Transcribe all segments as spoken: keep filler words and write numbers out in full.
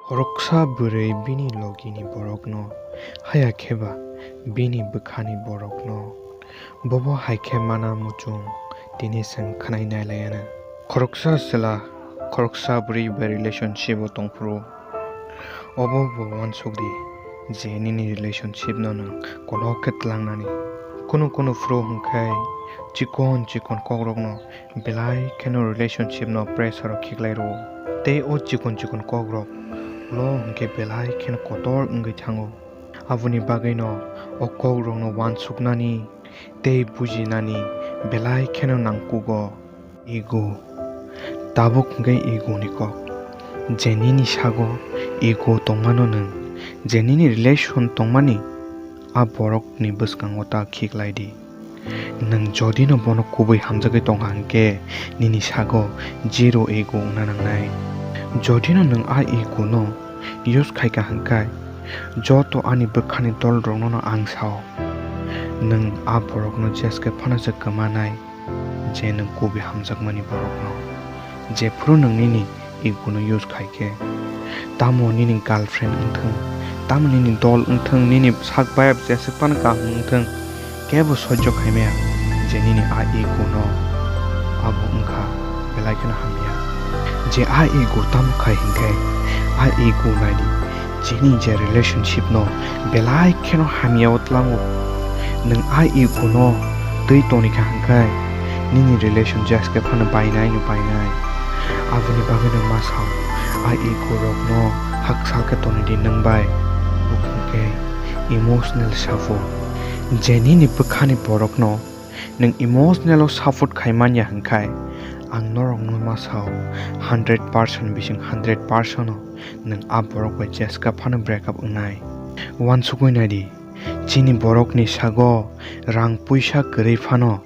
Khoroksa bwrwi bini logini borokno, haya khe ba bini bwkhani borokno. Bobo hai khe mana muchung tini chwng khwnai nai lai anw. Khoroksa chwla, khoroksa bwrwi bai relationship-o tong phuru, obo bo uansuk di je nini relationship-no nwng kolok khe tlangnani. Kunu kunu phuru hwn khe chikon chikon kokrokno belai kheno relationship-no pressure-o khiklai rwo. Tei o chikon chikon kokrok ulo hwn khe belai kheno kotor wngwi thango. Aboni bagwino o kokrokno uansuknani tei bujinani belai kheno nangkugo. Ego. Tabuk hwnkhe ego ni kok. Je nini sago ego tongmano nwng, je nini relation tongmani, a borokni bwskango ta khiklai di. Nwng jodino bono kubui hamjagwi tongkha hwnkhe, nini sago zero ego wngna nangnai. Jodino nwng a ego no use khaikha hwnkhe, joto ani bwkhani dolrokno no ang sao, nwng a borokno jeskhe phano se kwmanai, je nwng kubui hamjakmani borokno. Jephuru nwng nini ego no use khai khe, tamo nini girlfriend wngthwng, tamo nini dol wngthwng, nini sak bayap jeswk phano kaham wngthwng, kebo sojjo khaimaya je nini a ego no abo wngkha belai kheno hamya. Je a ego tamo khai hinkhe, a ego naidi, chini je relationship no belai kheno hamya o tlango. Nwng a ego no twi toni kha hinkhe, nini relation jeskhe phano bainai no bainai. Aboni bagwi no ma sao, a ego rok no hakchal khe toni di nwng bai. Bo hwnkhe emotional support. Je nini bwkhani borok no nwng emotional o support khai manya hinkhe, ang norok no ma sao, hundred percent bising hundred percent o nwng a borok bai jeskhe phano break up wngnai. Uansukwi naidi, chini borokni sago rang puisa kwrwi phano,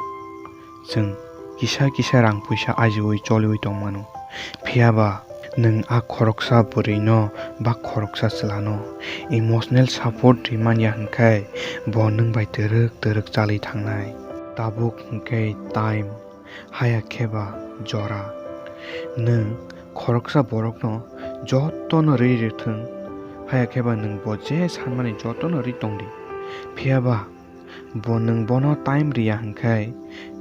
chwng kisa kisa rang puisa ajiui choliui tongmano. Phiya ba nwng a khoroksa bwrwino ba khoroksa chwlano emotional support rwi manya hinkhe, bo nwng bai twrwk twrwk chalwi thangnai. Tabuk hinkhe time, haya khe ba jora. Nwng khoroksa borokno jotono rwi rwthwng, haya khe ba nwng bo je sanmani jotono rwi tong di. Phiya ba bo nwng bono time rwya hinkhe,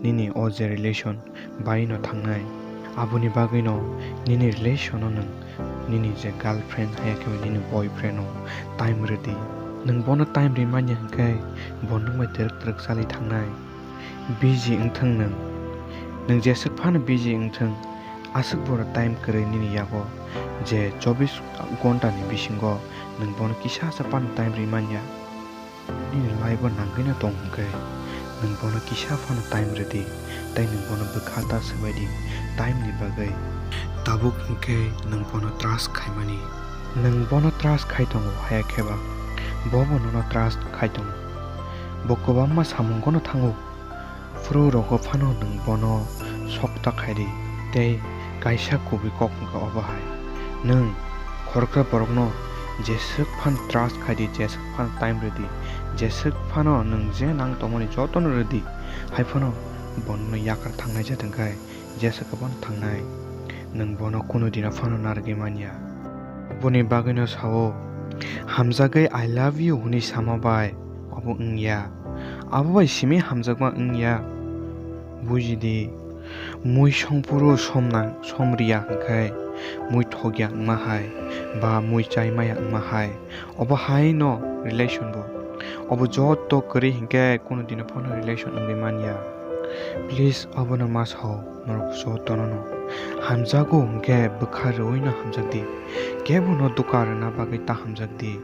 nini o je relation bai no thangnai. Aboni bagwi no nini relation o nwng nini je girlfriend haya khe ba nini boyfriend o time rwdi. Nwng bono time rwi manya hinkhe, bo nwng bai twrwk twrwk chalwi thangnai. Busy wngthwng nwng, nwng jeswk phano busy wngthwng, aswk borok time kwrwi nini yago je chobbish ghonta ni bisingo nwng bono kisa sa phano time rwi manya. Nini life o nangwi no tong hwnkhe, nwng bono kisa phano time rwdi, tei nwng bono bwkha ta swbai di time ni bagwi. Tabuk hwnkhe nwng bono trust khaimani. Nwng bono trust khai tongo, haya khe ba bo bo nono trust khai tongo. Bo kwbangma samungo no thango. Phuru rogo phano nwng bono sokta khai di, tei kaisa kubui kok wngkha obo hai. Nwng khoroksa borokno jeswk phano trust khai di, jeswk phano time rwdi, jeswk phano nwng je nang tongmani jotono rwdi, hai phano bono yakar thangnai jatwng khai, jeswk bono thangnai. Nwng bono kunu dino phano narwgwi manya. Boni bagwino sao, hamjagwi "I love you" hwnwi sama bai obo wngya. Abo bai simi hamjakma wngya. Buji di, mui songphuru som nang, som riya hwnkhe mui thokya wngma hai, ba mui chai maya wngma hai. Obo hai no relation bo. Obo joto kwrwi hinkhe kunu dino phano relation wngwi manya. Please, obono ma sao norok jotono no. Hamjago hinkhe bwkha rwui no hamjak di. Kebo no duka rwna bagwi ta hamjak di.